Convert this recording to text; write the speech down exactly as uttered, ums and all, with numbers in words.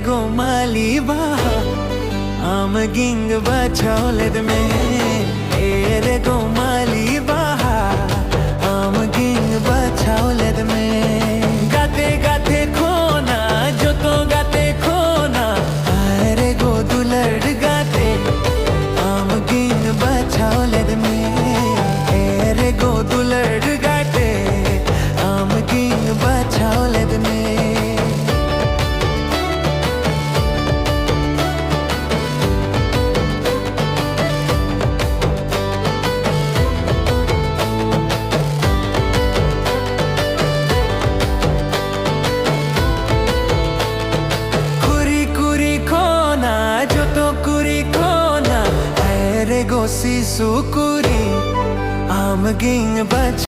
ᱜᱚᱢᱟᱞᱤ ᱵᱟᱦᱟ, ᱟᱢ ᱜᱤᱧ ᱵᱟᱪᱷᱟᱣ ᱞᱮᱫ ᱢᱮ᱾ ᱮ ᱨᱮ ᱜᱚᱢᱟᱞᱤ ᱵᱟᱦᱟ, ᱟᱢ ᱜᱤᱧ ᱵᱟᱪᱷᱟᱣ ᱞᱮᱫ ᱢᱮ᱾ ᱜᱟᱛᱮ ᱜᱟᱛᱮ ᱠᱷᱚᱱᱟᱜ, ᱡᱚᱛᱚ ᱜᱟᱛᱮ ᱠᱷᱚᱱᱟᱜ, ᱟᱭ ᱨᱮ ᱜᱚ ᱫᱩᱞᱟᱹᱲ ᱜᱟᱛᱮ, ᱟᱢ ᱜᱤᱧ ᱵᱟᱪᱷᱟᱣ ᱞᱮᱫ ᱢᱮ᱾ ᱮ ᱨᱮ ᱜᱚ ᱫᱩᱞᱟᱹᱲ ᱜᱟᱛᱮ, ᱟᱢ ᱜᱤᱧ ᱵᱟᱪᱷᱟᱣ ᱞᱮᱫ ᱢᱮ᱾ ᱠᱩᱨᱤ ᱠᱩᱨᱤ ᱠᱷᱚᱱᱟ, ᱡᱚᱛᱚ ᱠᱩᱨᱤ ᱠᱷᱚᱱᱟ, ᱟᱭ ᱨᱮ ᱜᱚ ᱥᱤᱥᱩ ᱠᱩᱨᱤ, ᱟᱢ ᱜᱤᱧ ᱵᱟᱪᱷᱟᱣ